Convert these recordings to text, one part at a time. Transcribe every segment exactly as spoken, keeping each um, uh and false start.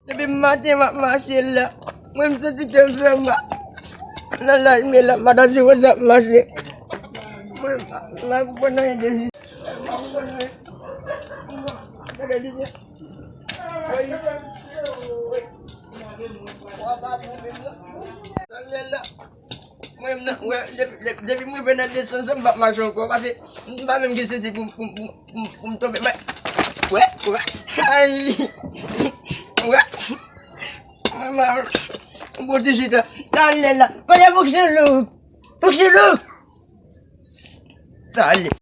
Depi maten m ap mache la. Mwen m santi kè m fè mal. Nan laj mwen la, madan Jiwòz ap mache. Mwen m pa konprann anyen de li. Gade li. Woy. Woy. Wa pa pou mwen la. Nan lè la. Mwen menm nan, wè, depi, depi, depi mwen rive nan de san zan, m p ap mache ankò, paske m pa menm gen sezi pou, pou, pou, pou, pou m tonbe, men, wè, wè, ay, wè, mwen, mwen, m bon ti chita, talè la, kote Fouksoulou, Fouksoulou, talè.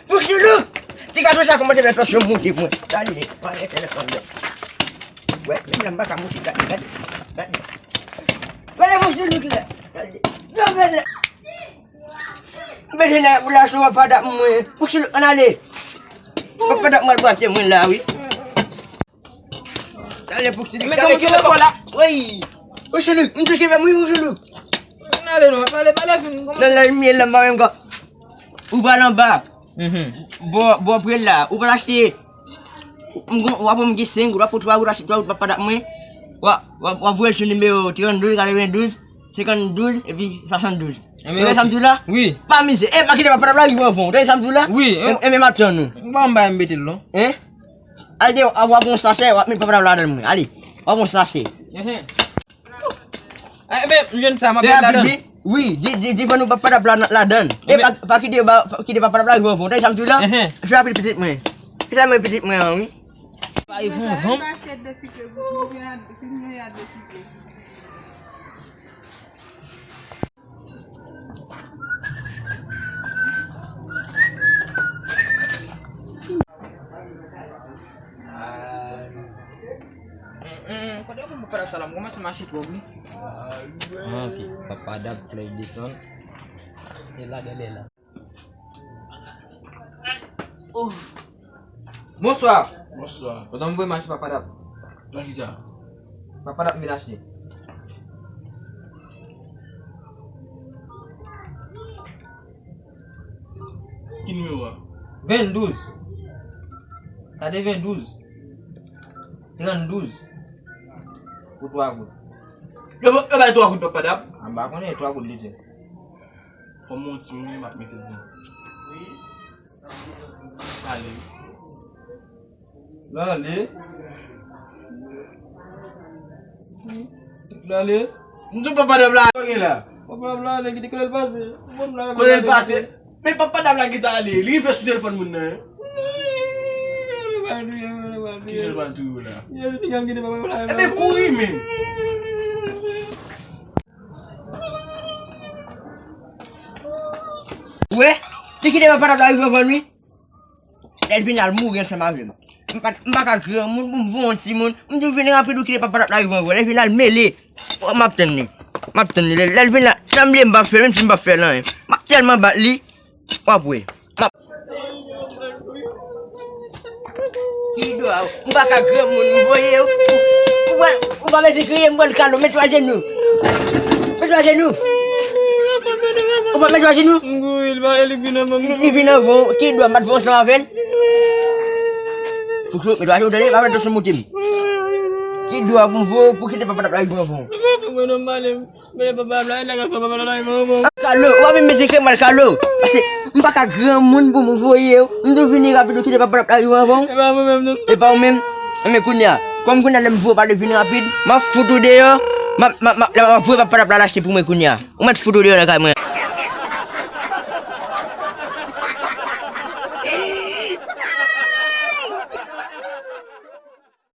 Fouksoulou! Ti gade sa kòman te fè tansyon monte mwen. Gade, pale telefòn nan. Wè, menm jan m pa ka monte, gade, gade, gade. Gade Fouksoulou ki la. Gade. Non, men la. M bezwen nan pou la sou papa dap mwen. Fouksoulou, ann ale. Papa dap mwen al brase mwen la, wi. Talè Fouksoulou, men kòman ki lekòl la? Wi. Fouksoulou, m di ki fè m wi Fouksoulou. N ale non, pale, pale fin. Nan limyè la, m pa menm ka. Ou pral anba. Mhm. Bò, bò prè la, ou pral achte. M gon, w ap ban m gen senk goud, w ap fè twa goud, achte twa goud, papa dap mwen. W ap, w ap, w ap voye l sou nimewo tranndouz, katrevendouz, senkanndouz, epi swasanndouz. Ou tande sa m di w la? Wi. Pa mize. E, pa kite papa dap la rive anvan w. Ou tande sa m di w la? Wi. E, e, men m ap tann ou. M pa anba m mete l non. Hein? Al deyò, w ap pran yon sachè, w ap met papa dap ladann mwen. Ale, w ap pran yon sachè. Enhen. Enben, m jwenn sa, m ap met ladann. Wi, di, di, di ban nou papa dap la, ladann. E pa, pa kite, pa kite papa dap la rive anvan w. Tande sa m di w la? Enhen. Fè rapid pitit mwen. Fè mwen pitit mwen an, wi. Pa rive anvan m. Kote yo konn papa dap sa la, m kòmanse mache twòp wi. Ah, ok, papa dap flèch desann. Se la, dèyè la. Ouf. Bonswa. Bonswa. Kontan m voye mache papa dap. Nan ki sa? Papa dap vin achte. Ki nimewo a? Venndouz. Gade venndouz. Tranndouz. Pou twa goud. Yo, yo bay twa goud papa dap? A m pa konnen, twa goud li di. Fò m monte wi, m ap mete l bon. Pale. L ale. L ale. M di w papa dam la. Kote l la? Papa dam la ale, kite kote l pase. Kote l pase? Men papa dam la gentan ale. Li rive sou telefòn moun nan. Kijan l pral touye w la? Ebyen kouri menm. Ou wè? Li kite papa dam la rive anvan l wi. Lè l vin al mouri ansanm avè m. M pa, m pa ka granmoun pou m voye yon timoun. M di w vin rapid ou kite papa dap la rive anvan w. Lè l vin al mele. M ap tann li. M ap tann li. Lè, lè l vin la, sanble m p ap fè l, menm si m p ap fè l anyen. M ap tèlman bat li. W ap wè. M ap Ki dwa, ou pa ka granmoun, m voye w. Ou pa, ou pa mete kriye, m pran kalo, mete w ajenou. Mete w ajenou. Ou pa mete w ajenou. M kouri, li pa, li vin anvan m. Li, li vin anvan w, ki dwa, m pa t fè ansanm avè l. Fouksoulou, mete w ajenou, tande, pa mete w sou moute m. Ki dwa pou m voye w pou kite papa dap la rive anvan w. Li pa fè mwen non, m ale. Men papa dap la, e nèg ap fè papa dap la rive anvan w. Kalo, ou pa vin mete kremwèl kalo. Paske m pa ka granmoun pou m voye w. M di w vini rapid ou kite papa dap la rive anvan w. E pa mwen menm non. E pa ou menm. Men kounye a, kòm kounye a lè m voye w pale vin rapid, m ap fout ou deyò. M ap, m ap, m ap, m ap voye papa dap la al achte pou mwen kounye a. Ou mèt fout ou deyò nan kay mwen.